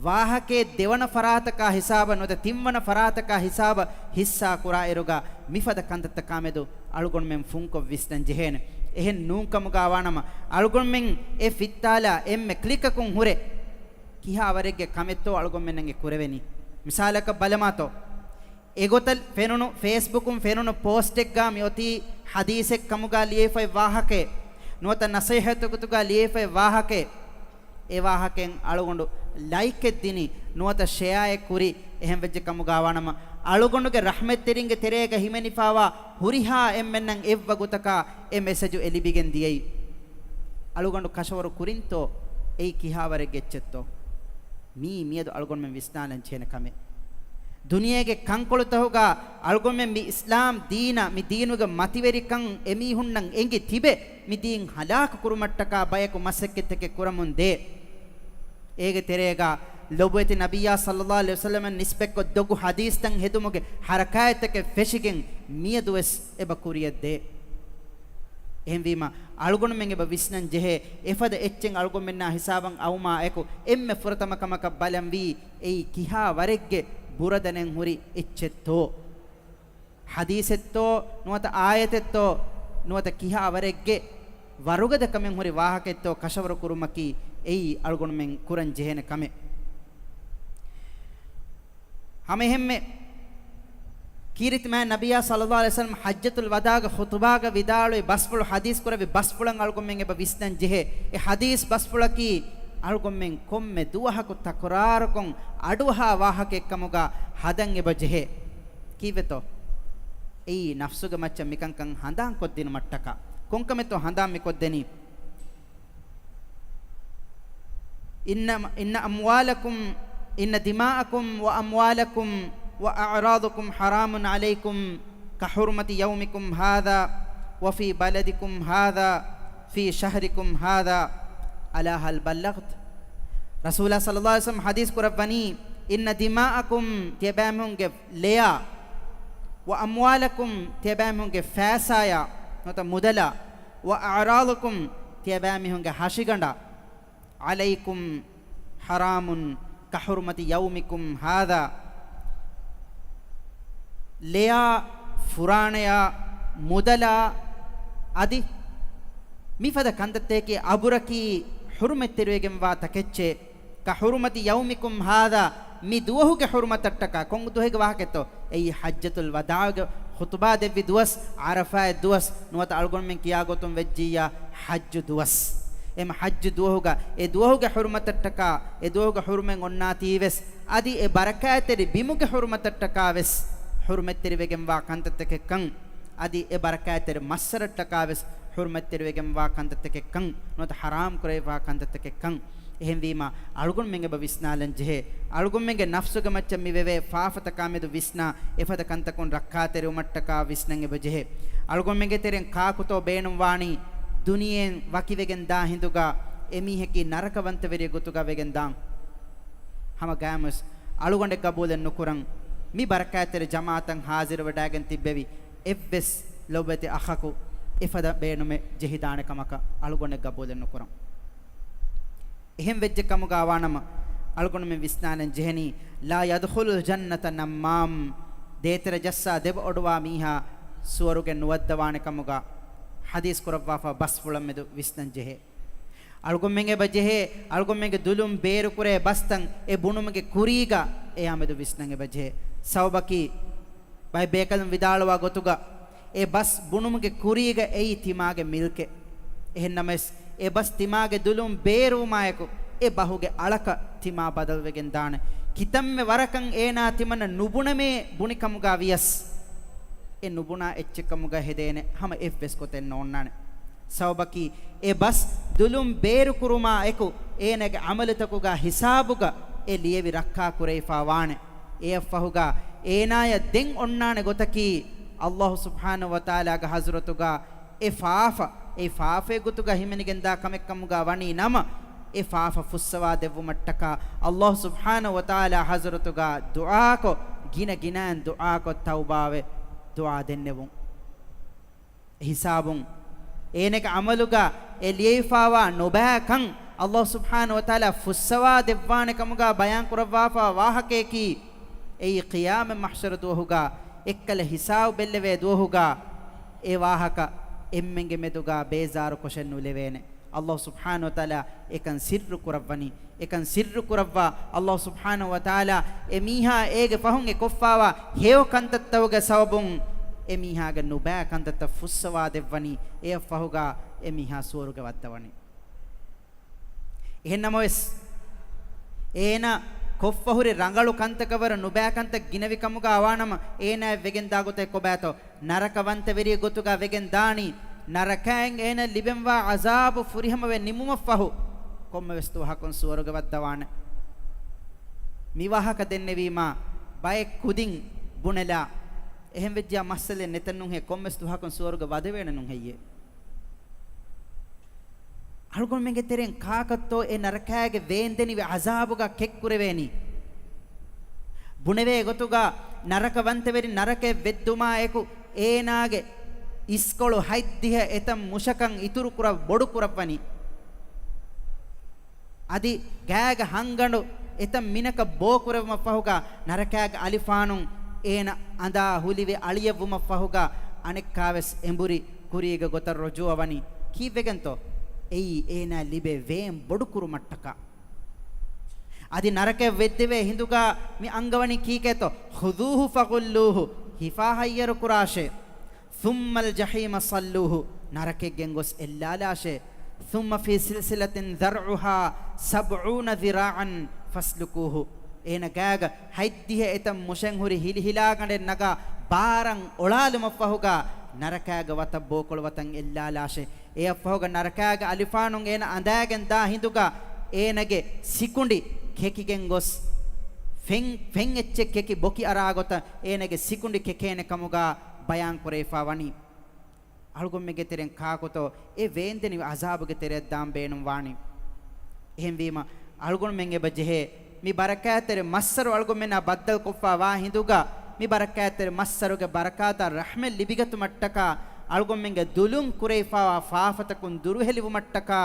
ވާހަކައެއް ދެވަނަ ފަރާތަކާ ހިސާބަށް ނުވަތަ ތިންވަނަ ފަރާތަކާ ހިސާބަށް ހިއްސާ ކުރާއިރުގަ މިފަދަ ކަންތައްތަކާމެދު އަޅުގަނޑުމެން ފުންކޮށް ވިސްނަން ޖެހޭނެ. އެހެން ނޫންކަމުގަ ވާނަމަ، އަޅުގަނޑުމެން އެ ފިއްތާލާ އެންމެ ކްލިކަކުން ހުރެ ކިހާވަރެއްގެ ކަމެއްތޯ އަޅުގަނޑުމެންނަށް އެ ކުރެވެނީ. މިސާލަކަށް ބަލަމާތޯ، އެގޮތަށް ފެނުނު، ފޭސްބުކުން ފެނުނު ޕޯސްޓެއްގަ މިއޮތީ ޙަދީޘެއް ކަމުގަ ލިޔެފައި ވާހަކައެއް، ނުވަތަ ނަސޭހަތު ގޮތުގަ ލިޔެފައި ވާހަކައެއް. އެ ވާހަކައިން އަޅުގަނޑު ލައިކެއް ދިނީ، ނުވަތަ ޝެއާއެއް ކުރީ، އެހެން ވެއްޖެ ކަމުގަ ވާނަމަ، އަޅުގަނޑުގެ ރަޙްމަތްތެރިންގެ ތެރޭގަ ހިމެނިފާވާ ހުރިހާ އެންމެންނަށް އެއްވަގުތަކާ އެ މެސެޖު އެ ލިބިގެން ދިޔައީ. އަޅުގަނޑު ކަށަވަރު ކުރިންތޯ އެއީ ކިހާވަރެއްގެ އެއްޗެއްތޯ؟ މީ މިއަދު އަޅުގަނޑުމެން ވިސްނާލަން ޖެހޭނެ ކަމެއް. ދުނިޔޭގެ ކަންކޮޅުތަކުގަ އަޅުގަނޑުމެން މި އިސްލާމް ދީނަށް، މި ދީނުގެ މަތިވެރިކަން އެމީހުންނަށް އެނގި ތިބެ، މި ދީން ހަލާކު ކުރުމަށްޓަކާ ބަޔަކު މަސައްކަތްތަކެއް ކުރަމުން ދޭ. އޭގެ ތެރޭގަ ލޮބުވެތި ނަބިއްޔާ ޞައްލައްލާހު ޢަލައިހި ވަސައްލަމަށް ނިސްބަތްކޮށް ދޮގު ޙަދީޘްތައް ހެދުމުގެ ޙަރަކާތްތަކެއް ފެށިގެން މިއަދުވެސް އެބަ ކުރިޔަށް ދޭ. އެހެންވީމަ، އަޅުގަނޑުމެން އެބަ ވިސްނަން ޖެހޭ، އެފަދަ އެއްޗެއް އަޅުގަނޑުމެންނާ ހިސާބަށް އައުމާ އެކު، އެންމެ ފުރަތަމަ ކަމަކަށް ބަލަންވީ، އެއީ ކިހާ ވަރެއްގެ ބުރަދަނެއް ހުރި އެއްޗެއްތޯ؟ ޙަދީޘެއްތޯ، ނުވަތަ އާޔަތެއްތޯ، ނުވަތަ ކިހާ ވަރެއްގެ ވަރުގަދަކަމެއް ހުރި ވާހަކައެއްތޯ ކަށަވަރު ކުރުމަކީ، އެއީ އަޅުގަނޑުމެން ކުރަން ޖެހޭނެ ކަމެއް. ހަމައެހެންމެ، ކީރިތި މާތް ނަބިއްޔާ ޞައްލައްލާހު ޢަލައިހި ވަސައްލަމަ ޙައްޖަތުލް ވަދާގެ ޚުޠުބާގަ ވިދާޅުވި ބަސްފުޅު، ޙަދީޘް ކުރެއްވި ބަސްފުޅަށް އަޅުގަނޑުމެން އެބަ ވިސްނަން ޖެހޭ. އެ ޙަދީޘް ބަސްފުޅަކީ އަޅުގަނޑުމެން ކޮންމެ ދުވަހަކު ތަކުރާރުކޮށް އަޑުއަހާ ވާހަކައެއްކަމުގަ ހަދަން އެބަ ޖެހޭ. ކީއްވެތޯ؟ އެއީ ނަފްސުގެ މައްޗަށް މިކަންކަން ހަނދާންކޮށްދިނުމަށްޓަކާ. ކޮންކަމެއްތޯ ހަނދާން މިކޮށްދެނީ؟ إن، إن أموالكم، إن دماءكم وأموالكم وأعراضكم حرام عليكم كحرمة يومكم هذا وفي بلدكم هذا في شهركم هذا. ألا هل بلغت؟ ރަސޫލާ ޞައްލައްލާހު ޢަލައިހި ވަސައްލަމަ ޙަދީޘް ކުރައްވަނީ، إن دماءكم، ތިޔަބައިމީހުންގެ ލެޔާ، وأموالكم، ތިޔަބައިމީހުންގެ ފައިސާޔާ ނުވަތަ މުދަލާ، وأعراضكم، ތިޔަބައިމީހުންގެ ހަށިގަނޑާ، عليكم حرام كحرمة يومكم هذا. ލެޔާ، ފުރާނަޔާ، މުދަލާ އަދި މިފަދަ ކަންތައްތަކެއް އަބުރަކީ ޙުރުމަތްތެރިވެގެންވާ ތަކެއްޗެއް. كحرمة يومكم هذا، މި ދުވަހުގެ ޙުރުމަތަށްޓަކާ. ކޮން ދުވަހެއްގެ ވާހަކައެއްތޯ؟ އެއީ ޙައްޖަތުލް ވަދާޢުގެ ޚުޠުބާ ދެއްވި ދުވަސް، ޢަރަފާތް ދުވަސް، ނުވަތަ އަޅުގަނޑުމެން ކިޔާ ގޮތުން ވެއްޖިއްޔާ ޙައްޖު ދުވަސް. އެމަ ޙައްޖު ދުވަހުގަ، އެ ދުވަހުގެ ޙުރުމަތަށްޓަކާ، އެ ދުވަހުގެ ޙުރުމަތް އޮންނާތީވެސް، އަދި އެ ބަރަކާތްތެރި ބިމުގެ ޙުރުމަތަށްޓަކާވެސް ޙުރުމަތްތެރިވެގެންވާ ކަންތައްތަކެއްކަން، އަދި އެ ބަރަކާތްތެރި މައްސަރަށްޓަކާވެސް ޙުރުމަތްތެރިވެގެންވާ ކަންތައްތަކެއްކަން، ނުވަތަ ޙަރާމް ކުރެވިފާ ކަންތައްތަކެއްކަން. އެހެންވީމާ، އަޅުގަނޑުމެން އެބަ ވިސްނާލަން ޖެހޭ، އަޅުގަނޑުމެންގެ ނަފްސުގެ މައްޗަށް މި ވެވޭ ފާފަތަކާމެދު ވިސްނާ، އެފަދަ ކަންތަކުން ރައްކާތެރިވުމަށްޓަކާ ވިސްނަން އެބަ ޖެހޭ. އަޅުގަނޑުމެންގެ ތެރެއިން ކާކުތޯ ބޭނުންވާނީ ދުނިޔެއިން ވަކިވެގެން ދާ ހިނދުގަ އެމީހަކީ ނަރަކަވަންތަވެރިއެއް ގޮތުގަ ވެގެން ދާން؟ ހަމަ ގައިމުވެސް އަޅުގަނޑެއް ގަބޫލެއް ނުކުރަން. މި ބަރަކާތްތެރި ޖަމާޢަތަށް ހާޒިރުވެޑާގެން ތިއްބެވި އެއްވެސް ލޮބުވެތި އަޚަކު އެފަދަ ބޭނުމެއް ޖެހިދާނެ ކަމަކަށް އަޅުގަނޑެއް ގަބޫލެއް ނުކުރަން. އެހެން ވެއްޖެ ކަމުގަ ވާނަމަ، އަޅުގަނޑުމެން ވިސްނާލަން ޖެހެނީ، لا يدخل الجنة نمام، ދޭތެރެ ޖައްސާ ދެބަ އޮޑުވާ މީހާ ސުވަރުގެ ނުވައްދަވާނެ ކަމުގަ ޙަދީޘް ކުރައްވާފަ ބަސްފުޅަށް މެދު ވިސްނަން ޖެހޭ. އަޅުގަނޑުމެން އެބަ ޖެހޭ، އަޅުގަނޑުމެންގެ ދުލުން ބޭރުކުރޭ ބަސްތައް އެ ބުނުމުގެ ކުރީގަ އެއާ މެދު ވިސްނަން އެބަ ޖެހޭ. ސަބަބަކީ، ބައެއް ބޭކަލުން ވިދާޅުވާ ގޮތުގަ، އެ ބަސް ބުނުމުގެ ކުރީގަ އެއީ ތިމާގެ މިލްކެއް. އެހެން ނަމަވެސް، އެ ބަސް ތިމާގެ ދުލުން ބޭރުވުމާއެކު، އެ ބަހުގެ އަޅަކަށް ތިމާ ބަދަލުވެގެން ދާނެ. ކިތަންމެ ވަރަކަށް އޭނާ ތިމަންނަ ނުބުނަމޭ ބުނި ކަމުގަ ވިޔަސް، އެ ނުބުނާ އެއްޗެއް ކަމުގަ ހެދޭނެ ހަމަ އެއްވެސް ގޮތެއް ނޯންނާނެ. ސަބަބަކީ، އެ ބަސް ދުލުން ބޭރުކުރުމާ އެކު، އޭނާގެ ޢަމަލުތަކުގަ ހިސާބުގަ އެ ލިޔެވި ރައްކާ ކުރެވިފަ ވާނެ. އެއަށްފަހުގަ އޭނާޔަށް ދެން އޮންނާނެ ގޮތަކީ، ﷲ ސުބްޙާނަހޫ ވަތަޢާލާގެ ޙަޟްރަތުގަ އެ ފާފަ، އެ ފާފައެއް ގޮތުގަ ހިމެނިގެންދާ ކަމެއް ކަމުގަ ވަނީ ނަމަ، އެ ފާފަ ފުއްސަވާ ދެއްވުމަށްޓަކާ، ﷲ ސުބްޙާނަހޫ ވަތަޢާލާ ޙަޟްރަތުގަ ދުޢާކޮށް، ގިނަ ގިނައިން ދުޢާކޮށް ތައުބާވެ ދުޢާ ދެންނެވުން. އެ ހިސާބުން އޭނަގެ ޢަމަލުގަ އެ ލިޔެވިފަވާ ނުބައިކަން ﷲ ސުބްޙާނަހޫ ވަތަޢާލާ ފުއްސަވާ ދެއްވާނެ ކަމުގަ ބަޔާން ކުރައްވާފަ ވާހަކަޔަކީ، އެއީ ޤިޔާމަތް މަޙްޝަރު ދުވަހުގަ އެއްކަލަ ހިސާބު ބެއްލެވޭ ދުވަހުގަ އެ ވާހަކަ އެންމެންގެ މެދުގަ ބޭޒާރު ކޮށެއް ނުލެވޭނެ. ﷲ ސުބްޙާނަހޫ ވަތަޢާލާ އެކަން ސިއްރު ކުރައްވަނީ. އެކަން ސިއްރު ކުރައްވާ، ﷲ ސުބްޙާނަހޫ ވަތަޢާލާ އެ މީހާ އޭގެ ފަހުން އެ ކޮށްފަވާ ހެޔޮ ކަންތައްތަކުގެ ސަބަބުން އެ މީހާގެ ނުބައި ކަންތައްތައް ފުއްސަވާ ދެއްވަނީ. އެއަށްފަހުގަ އެ މީހާ ސުވަރުގެ ވައްދަވަނީ. އެހެން ނަމަވެސް، އޭނަ ކޮށްފަ ހުރި ރަނގަޅު ކަންތަކަށް ވަރަށް ނުބައި ކަންތައް ގިނަވި ކަމުގަ ވާނަމަ، އޭނާއަށް ވެގެންދާ ގޮތެއް ކޮބާތޯ؟ ނަރަކަވަންތަވެރި ގޮތުގަ ވެގެން ދާނީ، ނަރަކައިން އޭނަ ލިބެންވާ ޢަޒާބު ފުރިހަމަވެ ނިމުމަށްފަހު، ކޮންމެވެސް ދުވަހަކުން ސުވަރުގެ ވައްދަވާނެ. މި ވާހަކަ ދެންނެވީމާ، ބައެއް ކުދިން ބުނެލާ، އެހެން ވެއްޖިޔާ މައްސަލައެއް ނެތަން ނޫންހޭ، ކޮންމެސް ދުވަހަކުން ސުވަރުގެ ވަދެވޭނެ ނޫން ހެއްޔޭ؟ އަޅުގަނޑުމެންގެ ތެރެއިން ކާކަށްތޯ އެ ނަރަކާގެ ވޭންދެނިވި ޢަޒާބުގަ ކެތްކުރެވޭނީ؟ ބުނެވޭ ގޮތުގަ ނަރަކަވަންތަވެރި ނަރަކައެއް ވެއްދުމާ އެކު، އޭނާގެ އިސްކޮޅު ހަތްދިހަ އެތައް މުށަކަށް އިތުރުކުރަ ބޮޑުކުރައްވަނީ. އަދި ގާގަ ހަންގަނޑު އެތައް މިނަކަށް ބޯކުރެވުމަށްފަހުގަ، ނަރަކާގެ އަލިފާނުން އޭނަ އަނދާ ހުލިވެ އަޅިއަށްވުމަށްފަހުގަ، އަނެއްކާވެސް އެނބުރި ކުރީގެ ގޮތަށް ރުޖޫޢަވަނީ. ކީއްވެގެންތޯ؟ އެއީ އޭނާ ލިބޭ ވޭން ބޮޑުކުރުމަށްޓަކާ. އަދި ނަރަކައަށް ވެއްދެވޭ ހިނދުގަ މި އަންގަވަނީ ކީކޭތޯ؟ خذوه فغلوه، ހިފާ ހައްޔަރު ކުރާށޭ. ثم الجحيم صلوه، ނަރަކައަށް ގެންގޮސް އެއްލާލާށޭ. ثم في سلسلة ذرعها سبعون ذراعا فاسلكوه، އޭނަ ގާގަ ހަތްދިހަ އެތައް މުށެއް ހުރި ހިލިހިލާގަނޑެއް ނަގާ ބާރަށް އޮޅާލުމަށްފަހުގަ، ނަރަކާގެ ވަތަށް ބޯކޮޅު ވަތަށް އެއްލާލާށޭ. އެއަށްފަހުގަ ނަރަކާގެ އަލިފާނުން އޭނަ އަނދާގެން ދާ ހިނދުގަ އޭނަގެ ސިކުނޑި ކެކިގެން ގޮސް، ފެން، ފެން އެއްޗެއް ކެކި ބޮކި އަރާ ގޮތަށް އޭނަގެ ސިކުނޑި ކެކޭނެ ކަމުގަ ބަޔާން ކުރެވިފަ ވަނީ. އަޅުގަނޑުމެންގެ ތެރެއިން ކާކުތޯ އެ ވޭންދެނިވި ޢަޒާބުގެ ތެރެއަށް ދާން ބޭނުން ވާނީ؟ އެހެންވީމަ، އަޅުގަނޑުމެން އެބަ ޖެހޭ މި ބަރަކާތްތެރި މައްސަރު އަޅުގަނޑުމެންނާ ބައްދަލުކޮށްފަ ވާ ހިނދުގަ، މި ބަރަކާތްތެރި މައްސަރުގެ ބަރަކާތާ ރަޙްމަތް ލިބިގަތުމަށްޓަކާ، އަޅުގަނޑުމެންގެ ދުލުން ކުރެވިފަވާ ފާފަތަކުން ދުރުހެލިވުމަށްޓަކާ،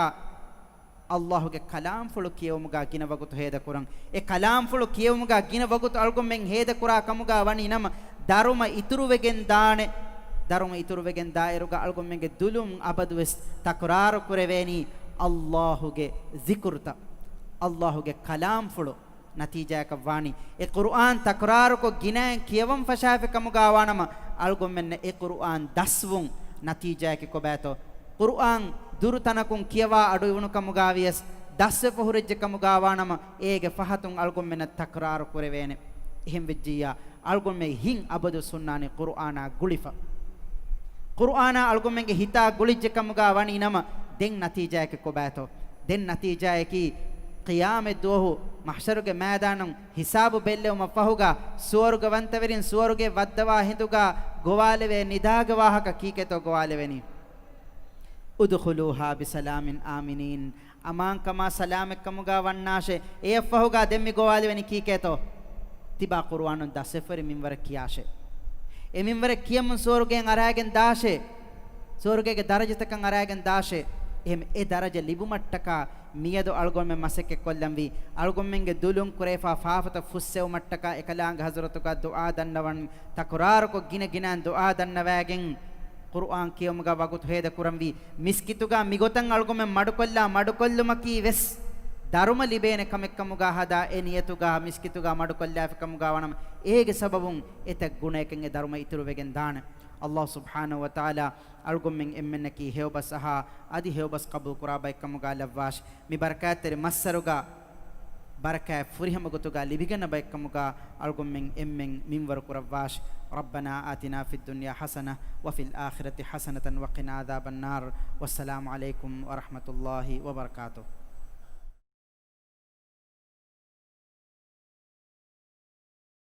ﷲގެ ކަލާމްފުޅު ކިޔެވުމުގަ ގިނަ ވަގުތު ހޭދަކުރަން. އެ ކަލާމްފުޅު ކިޔެވުމުގަ ގިނަ ވަގުތު އަޅުގަނޑުމެން ހޭދަކުރާ ކަމުގަ ވަނީ ނަމަ، ދަރުމަ އިތުރުވެގެން ދާނެ. ދަރުމަ އިތުރުވެގެން ދާއިރުގަ އަޅުގަނޑުމެންގެ ދުލުން އަބަދުވެސް ތަކުރާރު ކުރެވޭނީ ﷲގެ ޒިކުރުތައް، ﷲގެ ކަލާމްފުޅު. ނަތީޖާއަކަށް ވާނީ، އެ ޤުރުއާން ތަކުރާރުކޮށް ގިނައިން ކިޔަވަން ފަށާފި ކަމުގަ ވާނަމަ، އަޅުގަނޑުމެންނަށް އެ ޤުރުއާން ދަސްވުން ނަތީޖާއަކީ ކޮބާތޯ؟ ޤުރުއާން ދުރު ތަނަކުން ކިޔަވާ އަޑު އިވުނު ކަމުގަ ވިޔަސް، ދަސްވެފަ ހުރެއްޖެ ކަމުގަ ވާނަމަ، އޭގެ ފަހަތުން އަޅުގަނޑުމެންނަށް ތަކުރާރު ކުރެވޭނެ. އެހެން ވެއްޖިއްޔާ، އަޅުގަނޑުމެން ހިތް އަބަދު ހުންނާނީ ޤުރުއާނާ ގުޅިފަ. ޤުރުއާނާ އަޅުގަނޑުމެންގެ ހިތާ ގުޅިއްޖެ ކަމުގަ ވަނީ ނަމަ، ދެން ނަތީޖާއަކީ ކޮބާތޯ؟ ދެން ނަތީޖާއަކީ، ޤިޔާމަތް ދުވަހު މަޙްޝަރުގެ މައިދާނުން ހިސާބު ބެއްލެވުމަށް ފަހުގަ، ސުވަރުގަވަންތަވެރިން ސުވަރުގެ ވައްދަވާ ހިނދުގަ ގޮވާލެވޭ ނިދާގެ ވާހަކަ ކީކޭތޯ ގޮވާލެވެނީ؟ ادخلوها بسلام آمنين، އަމާންކަމާ ސަލާމަތްކަމުގަ ވަންނާށޭ. އެއަށްފަހުގަ ދެން މި ގޮވާލެވެނީ ކީކޭތޯ؟ ތިބާ ޤުރުއާނުން ދަސްވެފަ ހުރި މިންވަރަށް ކިޔާށޭ. އެ މިންވަރެއް ކިޔަމުން ސުވަރުގެއަށް އަރާގެން ދާށޭ، ސުވަރުގޭގެ ދަރަޖަތަކަށް އަރާގެން ދާށޭ. އެހެން އެ ދަރަޖަ ލިބުމަށްޓަކާ މިއަދު އަޅުގަނޑުމެން މަސައްކަތް ކޮށްލަންވީ. އަޅުގަނޑުމެންގެ ދުލުން ކުރެވިފާ ފާފަތައް ފުއްސެވުމަށްޓަކާ އެކަލާނގެ ޙަޟްރަތުގަ ދުޢާ ދަންނަވަން، ތަކުރާރުކޮށް ގިނަ ގިނައިން ދުޢާ ދަންނަވައިގެން، ޤުރުއާން ކިޔެވުމުގަ ވަގުތު ހޭދަ ކުރަންވީ. މިސްކިތުގަ މިގޮތަށް އަޅުގަނޑުމެން މަޑުކޮށްލާ މަޑުކޮށްލުމަކީ ވެސް ދަރުމަ ލިބޭނެ ކަމެއްކަމުގަ ހަދާ، އެ ނިޔަތުގަ މިސްކިތުގަ މަޑުކޮށްލާފިކަމުގަ ވަނަމަ، އޭގެ ސަބަބުން އެތައް ގުނަޔަކަށް އެ ދަރުމަ އިތުރުވެގެން ދާނެ. ﷲ ސުބްޙާނަހޫ ވަތަޢާލާ އަޅުގަނޑުމެން އެންމެންނަކީ ހެޔޮބަސް އަހާ، އަދި ހެޔޮބަސް ޤަބޫލުކުރާ ބައެއްކަމުގަ ލައްވާށި. މި ބަރަކާތްތެރި މައްސަރުގަ ބަރަކާތް ފުރިހަމަ ގޮތުގަ ލިބިގަންނަ ބައެއްކަމުގަ އަޅުގަނޑުމެން އެންމެން މިންވަރު ކުރައްވާށި. ربنا آتنا في الدنيا حسنة وفي الآخرة حسنة وقنا عذاب النار. والسلام عليكم ورحمة الله وبركاته.